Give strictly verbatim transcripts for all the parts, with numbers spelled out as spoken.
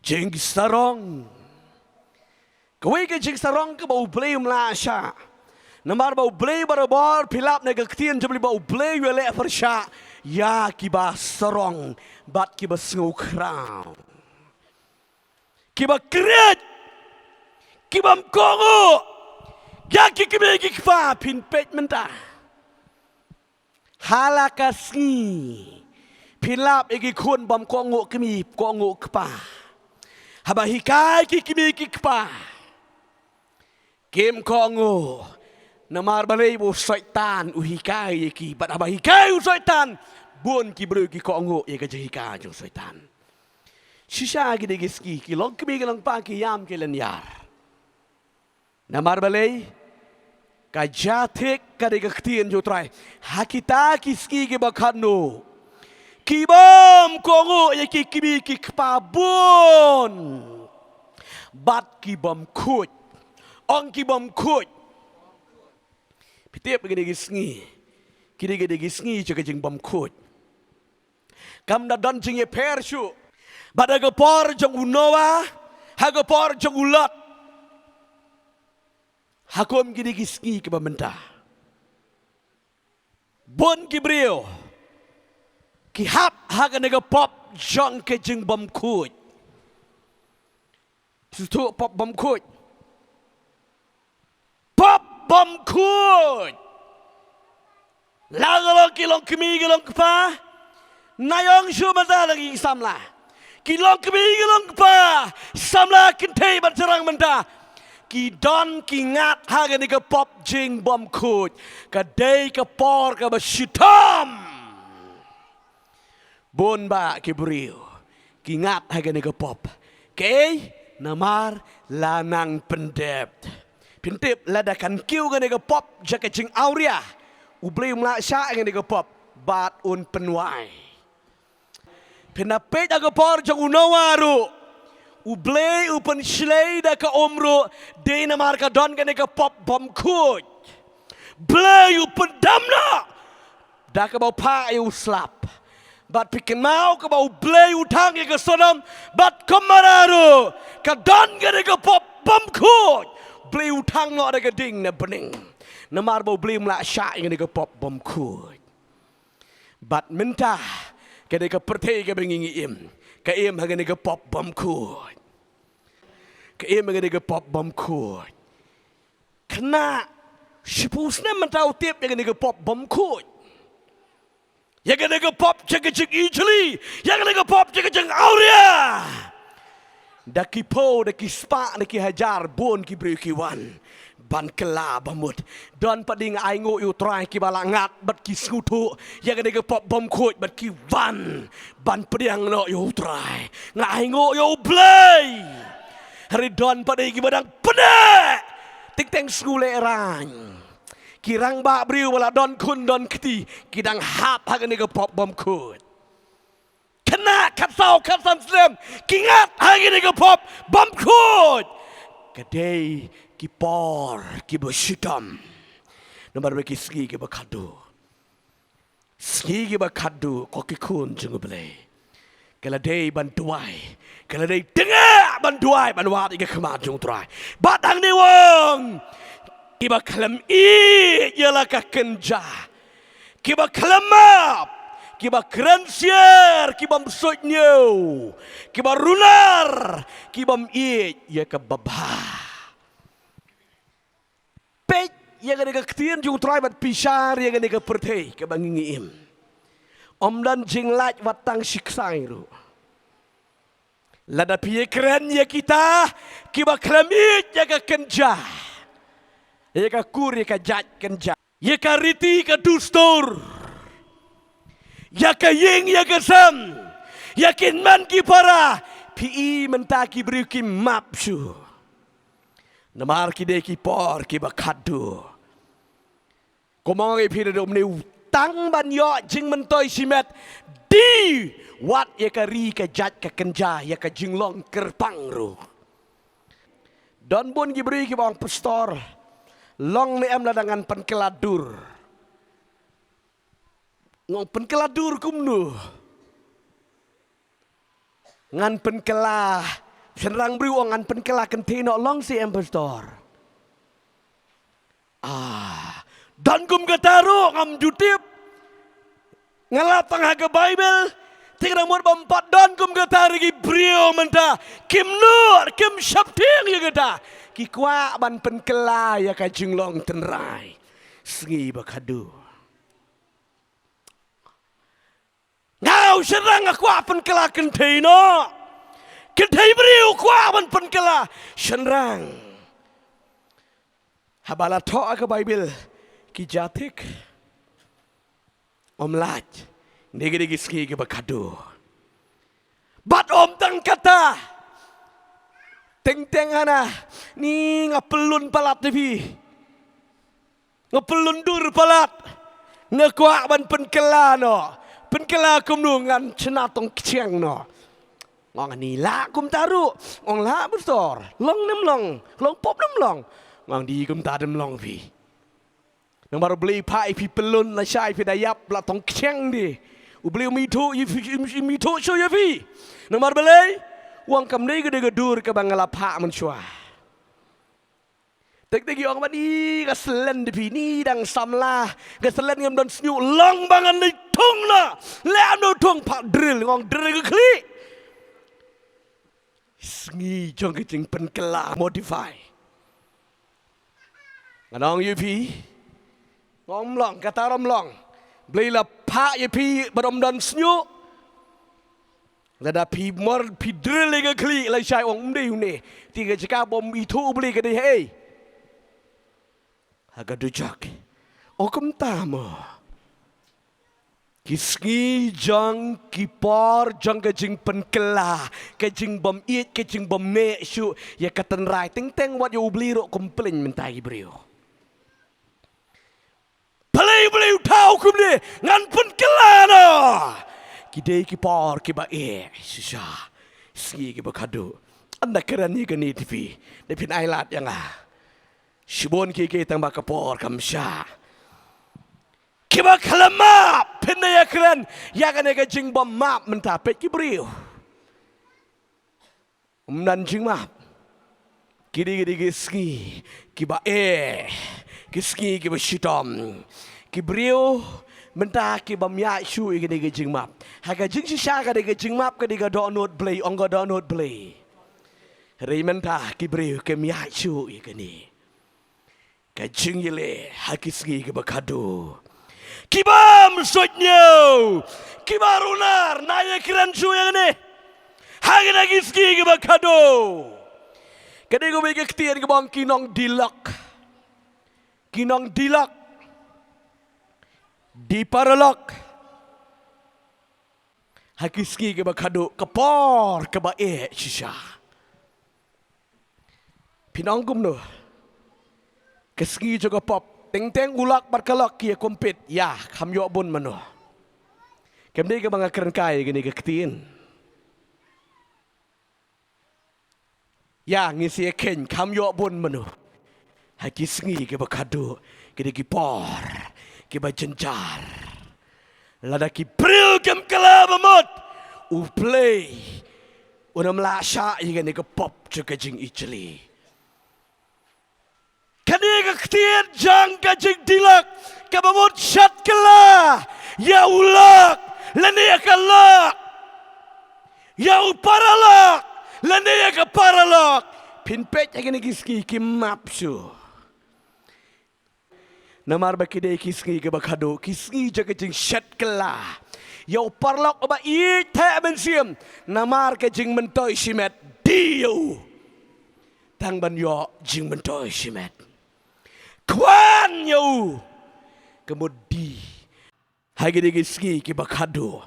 Jingsarong. Kawei ka jingsarong kaba U Blei um lah shah. Namar ba U Blei barabor, phi lap na ka ktien jong U Blei, ba U Blei u ïaleh pyrshah ïa kiba sarong bad kiba sngewkhraw, kiba khriat, kibym kohnguh ïa ki kmie ki kpa. Phin peit mynta ha la ka sngi, phin lap ïa ki khun bym kohnguh kmie, kohnguh kpa. Haba hikai ki kmie ki kpa, kim kohnguh. Namar balei? Ba u Soitan u hikai ïa ki. Bad haba hikai u Soitan, bun ki briew ki kohnguh ïa ka jinghikai jong u Soitan. Shisha ki dei ki sngi, ki longkmie ki longkpa ki ïam ki lynñiar. Namar balei? Ka jia thik ka dei ka ktien jong U Trai. Ha kita ki sngi kiba khadduh, kibym kohnguh ïa ki kmie ki kpa, bun bad kibym khuid. Ong kibym khuid. Phi tip, kine ki sngi, kine ki dei ki sngi jong ka jingbym khuid. Kam da don jingïapher shuh bad ha ka por jong u Noah, ha ka por jong u Lot, ha kum kine ki sngi kiba mynta. Bun ki briew ki hap ha kane ka pop jong ka jingbym khuid. Sngewthuh, pop bym khuid. Pop bym khuid. La ka long ki longkmie ki longkpa, nga ong shuh mynta, la ki samla, ki longkmie ki longkpa, samla kynthei bad shynrang mynta, ki don ki ngat ha kane ka pop jingbym khuid. Ka dei ka por kaba shitom. Bun bah ki briew ki ngat ha kane ka pop. Kaei? Namar la nang pyndep. Phin tip, lada kan kiew kane ka pop jong ka jingawria, U Blei um lah shah ïa kane ka pop bad un pynwai. Phin da peit ha ka por jong u Noah ruh, U Blei u pynshlei da ka um ruh, dei namar ka don kane ka pop bym khuid. Blei u pyndam noh da kaba u phah ïa u slap. Bad phi kynmaw kaba U Blei u thang ïa ka Sodom bad Gomorrah ruh, ka don kane ka pop bym khuid. Blei u thang noh da ka ding na bneng. Namar ba U Blei um lah shah ïa kane ka pop bym khuid. Bad mynta, kane ka pyrthei kaba ngi ngi im, ka im ha kane ka pop bym khuid. Ka im ha kane ka pop bym khuid. Kane, shiphew snem mynta u tip ïa kane ka pop bym khuid. Ïa kane ka pop jong ka jingijli, ïa kane ka pop jong ka jingawria. Da ki phew, da ki spah, da ki hajar, bun ki briew ki wan ban kylla bamut. Don pat de, nga ainguh ïa U Trai, kiba la ngat bad ki sngewthuh ïa kane ka pop bym khuid bad ki wan ban pdiang noh ïa U Trai. Nga ainguh ïa U Blei. Hynrei don pat de kiba dang pyneh, teng teng sngewlehraiñ. Ki rangbah briew ba la don khun don kti, ki dang hap ha kane ka pop bym khuid. Khynnah khatsaw khatsan snem ki ngat ha kine ki pop bymkhuid. Ka dei ki por kiba shitom. Namar ba ki sngi kiba khadduh, sngi kiba khadduh, ko ki khun jong U Blei, ka la dei ban duwai, ka la dei tyngeh ban duwai, ban wad ïa ka khmat jong U Trai. Bad hangne u ong, kiba khlem ïeit ïa la ka kynja, kiba khlem map, kiba kren syiar, kibym suidñiew, kiba runar, kibym ïeit ïa ka babha. Peit ïa kane ka ktien jong U Trai bad pyrshah ïa kane ka pyrthei kaba ngi ngi im. Ym don jinglait wat tang shi ksai ruh. Lada phi ïakren ïa kita kiba khlem ïeit ïa ka kynja, ïa ka kur ïa ka jait kynja, ïa ka riti ka dustur, ïa ka ïing ïa ka sem, ïa ki hynmen ki para, phi i mynta ki briew kim map shuh. Namar ki dei ki por kiba khadduh. Kumno ngi phi da dum ne u tang ban ïoh jingmyntoi shimet, dei wat ïa ka ri ka jait ka kynja, ïa ka jinglong kyrpang ruh. Don bun ki briew kiba ong, pastor, long ne em lada ngan pynkylla dur? Nga ong, pynkylla dur kumno? Ngan pynkylla Shynrang briew ong ngan pynkylla kynthei noh, long shisha em pastor? Ah, don kum kata ruh ngam ju tip. Nga lap tang ha ka Baibl, te ka dang mut bym pat don kum kata ruh ki briew mynta. Kim nud, kim sheptieng ïa kata. Ki kwah ban pynkylla ïa ka jinglong tynrai. Sngi ba khadduh. Nga u shynrang nga kwah pynkylla kynthei noh. Kynthei briew kwah ban pynkylla shynrang. Haba la thoh ha ka Baibl ki jathik. Ym lait. Ngi dei ki sngi kiba khadduh. Bad ym tang kata. Teng teng hana. Ni nga pyllun palat ïa phi. Nga pyllun dur palat. Nga kwah ban pynkylla noh. Pynkylla kumno, ngan shna tong ktien noh. Nga ong ani lah kumta ruh. Nga ong lah pastor. Long ne ym long. Long pop ne ym long. Nga ong dei kumta, ym long phi. Namar U Blei phah ïa phi pyllun, lashai phi da ïap la tong ktien dei. U Blei um ithuh ïa phi, um, um ithuh shuh ïa phi. Namar balei? U ong kam dei ka dei ka dur kaba nga la phah mynshuwa. Tek tek ki ong ban i ka slen de phi, ni dang samla, ka slen ngam don shñiuh, long ba ngan leit thung noh. Leh amno thung, phah drill, nga ong drill ka khlieh. Sngi jong ka jingpynkylla, modify. Ngan ong ïa phi, nga ong ym long, kata ruh ym long. Blei la phah ïa phi ba ym don shñiuh. Lada phi mor phi drill ïa ka khlieh, lashai ong ym dei une. Te ka jaka bym ithuh U Blei ka dei haei? Ha ka dujok. Ong kumta mo. Ki sngi jong, ki por jong ka jingpynkylla, ka jingbym ïeit, ka jingbym neh shuh ïa ka tynrai, teng teng wat ïa U Blei ruh complain mynta ki briew. Balei, balei u thaw kumne, ngan pynkylla noh. Ki dei ki por kiba eh shisha. Sngi kiba khadduh. Ynda kren ïa kane te phi, da phin ai lad ïa nga. Shibun ki, ki tang ba ka por kam shah. Kiba khlem map, phin da ïa kren ïa kane ka jingbym map mynta, peit ki briew. Ym don jingmap. Ki dei, ki dei ki sngi kiba eh, ki sngi kiba shitom. Ki briew mynta ki bym ïaid shuh ïa kane ka jingmap. Ha ka jingshisha ka dei ka jingmap, ka dei ka dohnud Blei, ong ka dohnud Blei. Hynrei mynta ki briew kim ïaid shuh ïa kane. Ka jingïaleh ha ki sngi kiba khadduh. Ki bym suidñiew, kiba runar, nga ïa kren shuh ïa kane. Ha kine ki sngi kiba khadduh. Ka dei kawei ka ktien kaba ong ki nongdih lok. Ki nongdih lok. Dih paralok. Ha ki sngi kiba khadduh, ka por kaba eh shisha. Phin ong kumno? Ka sngi jong ka pop, teng teng u lok bad ka lok ki ïa compete, ïa kham ïoh bun mano. Kam dei kaba nga kren kai ïa kane ka ktien. Ïa ngi sa ïa kheiñ kham ïoh bun mano. Ha ki sngi kiba khadduh, ki dei ki por kiba jynjar. Lada ki briew kim kylla ba mut, U Blei un ym lah shah ïa kane ka pop jong ka jingijli. Kane ka ktien jong ka jingdih lok kaba mut shet kylla ïa u lok lane ïa ka lok, ïa u paralok lane ïa ka paralok. Phin peit ha kine ki sngi kim map shuh. Namar ba ki dei ki sngi kiba khadduh, ki sngi jong ka jingshet kylla. Ïa u paralok uba ïeit theh mynsiem, namar ka jingmyntoi shimet, dih ïa u. Tang ban ïoh jingmyntoi shimet. Kwah ïa u. Ka mut dih. Ha kine ki sngi kiba khadduh,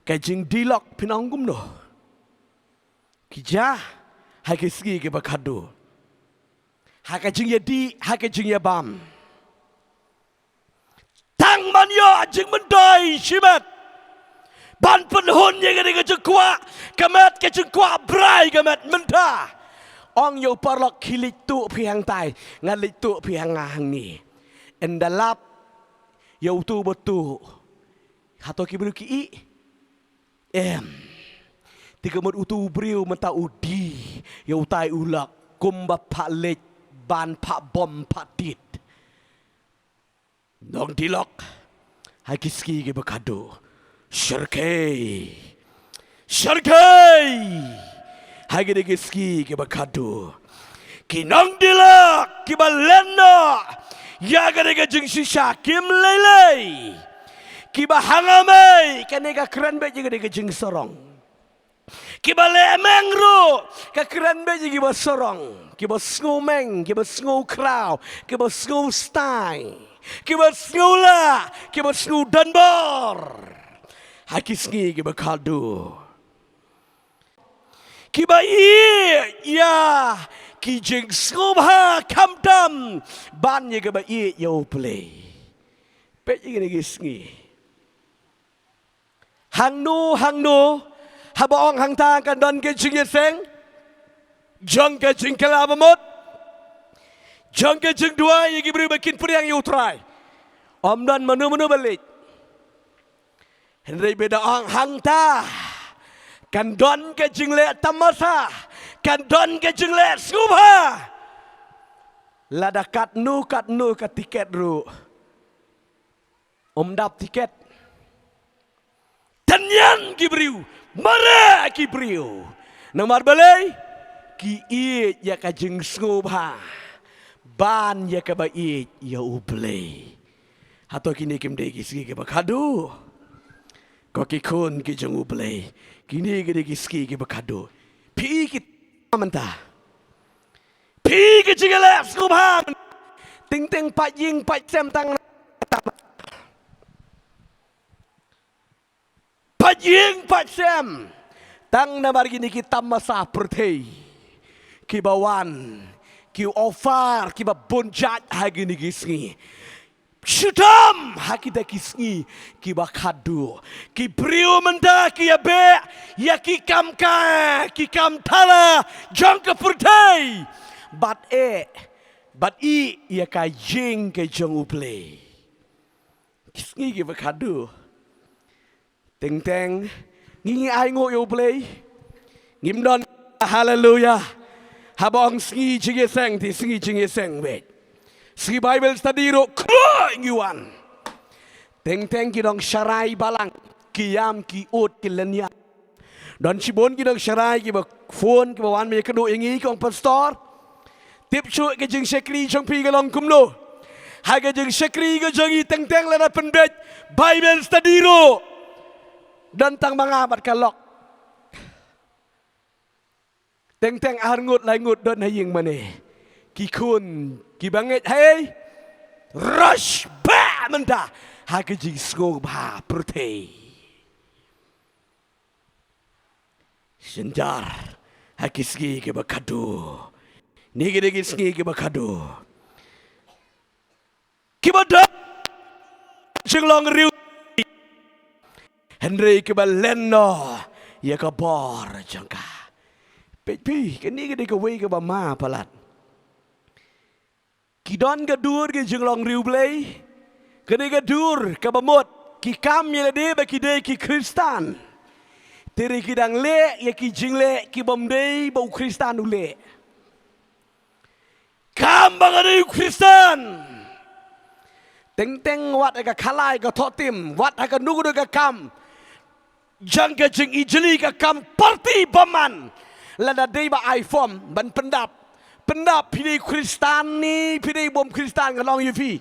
ka jingdih lok phin ong kumno? Ki jia ha ki sngi kiba khadduh. Ha ka jingïadih, ha ka jingïabam. Tang ban ïoh jingmyntoi shimet. Ban pynhun ïa kane ka jingkwah ka met, ka jingkwah brai ka met mynta. Ong ïa u paralok, khie leit tuh phi hangtai, ngan leit tuh phi hanga hangne. Ynda lap ïa uto uba tuh, hato ki briew ki ïeh? Em. Te ka mut utu u briew mynta u die ïa utai u lok kumba phah leit ban phah bom phah tied. Nongdie lok ha ki sngi kiba khadduh. Shyrkhei. Shyrkhei. Ha kine ki sngi kiba khadduh. Ki nongdie lok kiba len noh ïa kane ka jingshisha kim lei lei. Kiba hangta mei kane ka kren beit ïa kane ka jingsarong. Kiba leh meng ruh ka kren beit ïa kiba sarong, kiba sngew meng, kiba sngew khraw, kiba sngew stai, kiba sngew lah, kiba sngew donbor ha ki sngi kiba khadduh. Kiba ïeit ïa ki jingsngewbha khamtam ban ïa kiba ïeit ïa U Blei. Peit ïa kine ki sngi. Hangno hangno haba ong hangta kan don ka jingïaseng jong ka jingkylla bamut, jong ka jingduwai ïa ki briew ba kin pdiang ïa U Trai. Ym don mano mano ba leit. Hynrei ba da ong hangta kan don ka jingleh tamasa, kan don ka jingleh sngewbha. Lada katno katno ka tiket ruh ym dap tiket. Tynñian ki briew, mareh ki briew. Namar balei? Ki ïeit ïa ka jingsngewbha ban ïa kaba ïeit ïa U Blei. Hato kine kim dei ki sngi kiba khadduh? Ko ki khun ki jong U Blei, kine ki dei ki sngi kiba khadduh. Phi ki mynta. Phi ki jingïaleh sngewbha. Teng teng pat ïing pat sem tang. Pat ïing pat sem tang namar kine ki tamasa pyrthei kiba wan, ki offer kiba bun jait ha kine ki sngi. Shitom ha kita ki sngi kiba khadduh. Ki briew mynta ki ïabeh ïa ki kam ka, ki kam thala jong ka pyrthei. Bad eh, bad ïeh ïa ka ïing ka jong U Blei. Ki sngi kiba khadduh. Teng teng ngi, ngi ainguh ïa U Blei. Ngim don haleluya. Haba ong sngi jingïaseng te sngi jingïaseng beit. Sngi Bible study ruh khlem ngi wan. Teng teng ki nongshakri balang, ki ïam, ki ud, ki lynñiar. Don shibun ki nongshakri kiba phone, kiba wan ban ïakynduh ïa ngi, ki ong pastor, tip shuh ka jingshakri jong phi ka long kumno. Ha ka jingshakri ka jong ngi teng teng lada pynbeit Bible study ruh don tang ma nga bad ka lok. Teng teng ar ngut lai ngut don ha ïing mane. Ki khun kiba ngeit hei rush ba mynta ha ka jingsngewbha pyrthei. Synjar ha ki sngi kiba khadduh. Kine ki dei ki sngi kiba khadduh. Kiba don jinglong riewspah, hynrei kiba len noh ïa ka bor jong ka. Peit phi, kane ka dei kawei kaba ma palat. Ki don ka dur ki jinglong riewblei. Kane ka dur kaba mut ki kam ïa lade ba ki dei ki Khristan. Te hynrei ki dang leh ïa ki jingleh ki bym dei ba u Khristan u leh. Kam ba ka dei u Khristan. Teng teng wat ha ka khalai ka thohtim, wat ha kano kano ka kam jong ka jingijli, ka kam party bymman. Lada dei ba ai form ban pyndap, pyndap phi dei Khristan ne phi dei bym Khristan, ka long ïa phi.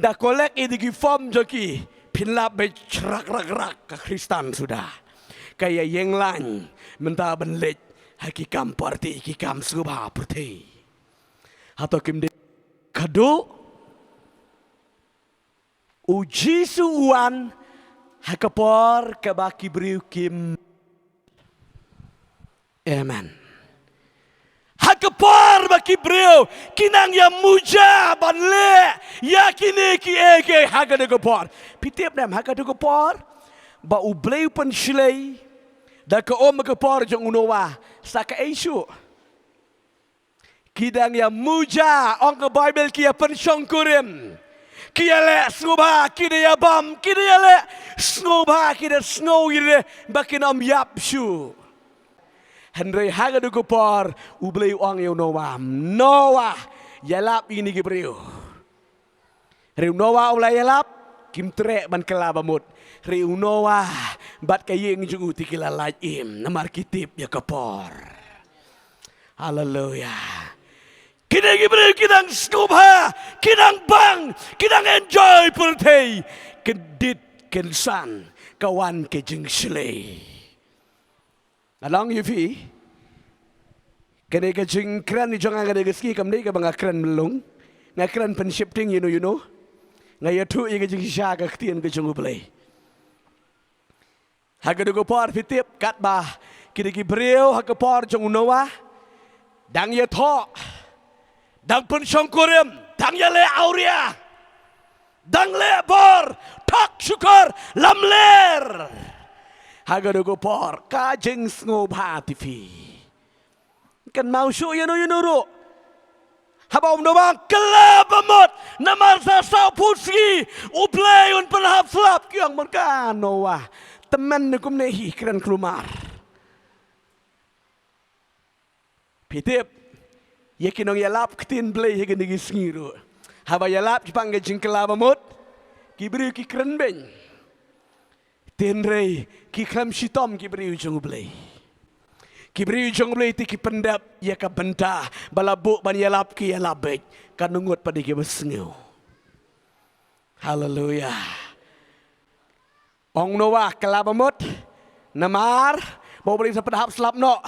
Da collect ïa ki form jong ki, phin lap beit shrak rak rak, ka Khristan suda. Ka ïa ïeng lain mynta ban leit ha ki kam party, ki kam sngewbha pyrthei. Hato kim dei khadduh? U Jisu u wan ha ka por kaba ki briew kim. Amen. Ha ka por ba ki briew ki nang ïa muja ban leh ïa kine kiei kiei ha kata ka por. Phi tip ne em ha kata ka por ba U Blei u pynshlei da ka um ha ka por jong u Noah sa kaei shuh. Ki dang ïa muja, ong ka Baibl ki ïa pynshongkurim. Ki ïaleh sngewbha, ki da ïabam, ki da ïaleh sngewbha, ki da sngew ïa lade ba kin ym ïap shuh. Hynrei ha kata ka por U Blei u ong ïa u Noah, Noah, ïalap ïa kine ki briew. Hynrei u Noah u la ïalap, kim treh ban kylla ba mut. Hynrei u Noah bad ka ïing jong u te ki la lait im namar ki tip ïa ka por. Haleluya. Kine ki briew ki dang sngewbha, ki dang bang, ki dang enjoy pyrthei. Kyndit kynsan ka wan ka jingshlei. Nga ong ïa phi, kane ka jingkren jong nga kane ka sngi kam dei kaba nga kren mlung. Nga kren pynsheptieng ïa no ïa no. Nga ïathuh ïa ka jingshisha ka ktien ka jong U Blei. Ha kata ka por phi tip katba kine ki briew ha ka por jong u Noah dang ïathoh, dang pynshongkurim, dang ïaleh awria, dang leh bor, thok shukor, lamler. Ha kata ka por ka jingsngewbha te phi. Kynmaw shuh ïa no ïa no ruh. Haba u Noah u kylla ba mut namar sa saw phew sngi U Blei un pynhap slap, ki ong mynta ka Noah, tymmen ne kumne hi, kren kulmar. Phi tip, ïa ki nongïalap ktien Blei ha kine ki sngi ruh, haba ïalap shaphang ka jingkylla ba mut, ki briew ki kren beiñ. Hynrei ki khlem shitom ki briew jong U Blei. Ki briew jong U Blei te ki pyndep ïa ka bynta ba la buh ban ïalap, ki ïalap beit. Ka nongut pat ïa kiba sngew. Haleluya. Ong Noah, kylla ba mut, namar ba U Blei sa pynhap slap noh.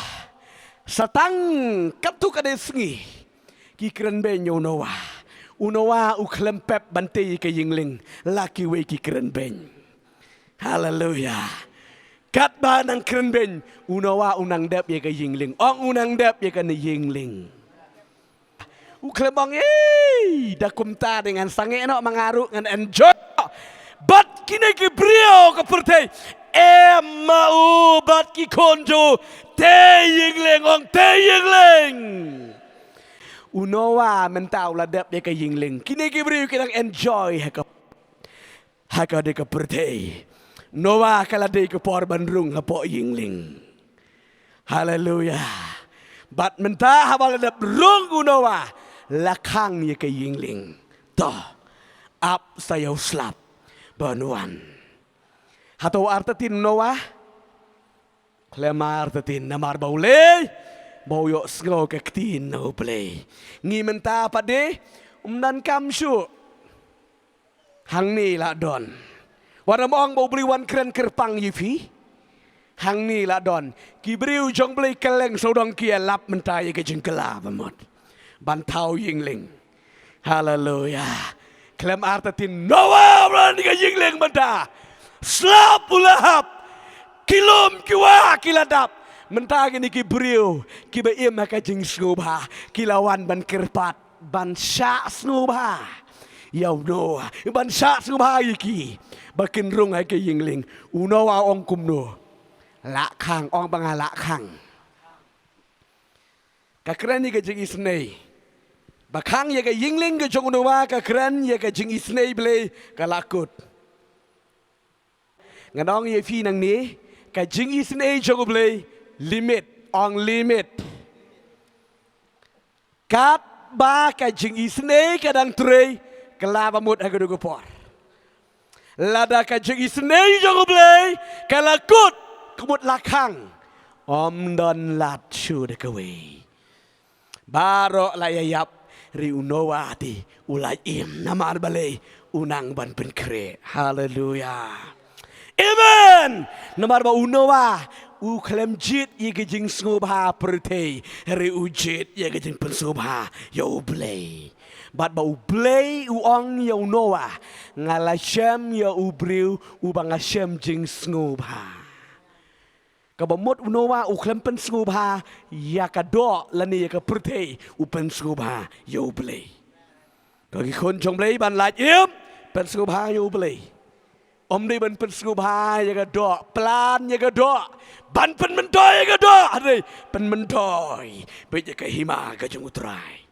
Sa tang katto katne sngi ki kren beiñ ïa u Noah. U Noah u khlem pep ban tei ïa ka ïing lieng, la kiwei ki kren beiñ. Haleluya. Katba nang kren beiñ, u Noah u nang dep ïa ka ïing lieng. Ong u nang dep ïa kane ïing lieng. U khlem ong, "Ei, da kumta de ngan sangeh noh, ma nga ruh ngan enjoy." Bad kine ki briew ka pyrthei, em, ma u bad ki khun jong u, tei ïing lieng, ong tei ïing lieng. U Noah mynta u la dep ïa ka ïing lieng. Kine ki briew ki dang enjoy ha ka, ha kane ka pyrthei. Noah ka la dei ka por ban rung hapoh ïing lieng. Haleluya. Bad mynta haba la dep rung u Noah, la khang ïa ka ïing lieng. To, ap sa ïa u slap ban wan. Hato artatien u Noah? Khlem artatien, namar ba u leh, ba u ïohsngew ka ktien na U Blei. Ngi mynta pat de, ym donkam shuh. Hangne la don. Wat ym ong ba U Blei wan kren kyrpang ïa phi. Hangne la don. Ki briew jong U Blei kylleng sawdong ki ïalap mynta ïa ka jingkylla ba mut ban thaw ïing lieng. Haleluya. Khlem artatien, Noah u la wan ïa ka ïing lieng mynta. Slap u la hap. Ki lum ki wah ki la dap. Mynta kine ki briew kiba im ha ka jingsngewbha ki la wan ban kyrpad, ban shah sngewbha ïa u Noah, ban shah sngewbha ïa ki ba kin rung ha ka ïing lieng. U Noah ong kumno? Lah khang, ong ba nga lah khang. Ka kren ïa ka jingisynei. Ba khang ïa ka ïing lieng ka jong u Noah ka kren ïa ka jingisynei Blei, ka la kut. Ngan ong ïa phi nangne, ka jingisynei jong U Blei, limit, ong limit. Katba ka jingisynei ka dang trei, kylla ba mut ha kano ka por. Lada ka jingisynei jong U Blei ka la kut, ka mut la khang, ym don lad shuh da kawei. Baroh la ïaïap, hynrei u Noah te u la im, namar balei? U nang ban pynkhreh. Haleluya. Amen. Namar ba u Noah u khlem jied ïa ka jingsngewbha pyrthei, hynrei u jied ïa ka jingpynsngewbha ïa U Blei. Bad ba U Blei u ong ïa u Noah, nga la shem ïa u briew uba nga shem jingsngewbha. Kaba mut u Noah u khlem pynsngewbha ïa ka doh lane ïa ka pyrthei, u pynsngewbha ïa U Blei. Ko ki khun jong Blei, ban lait im, pynsngewbha ïa U Blei. Ym dei ban pynsngewbha ïa ka doh, plan ïa ka doh, ban pynmyntoi ïa ka doh, hynrei pynmyntoi beit ïa ka hima ka jong U Trai.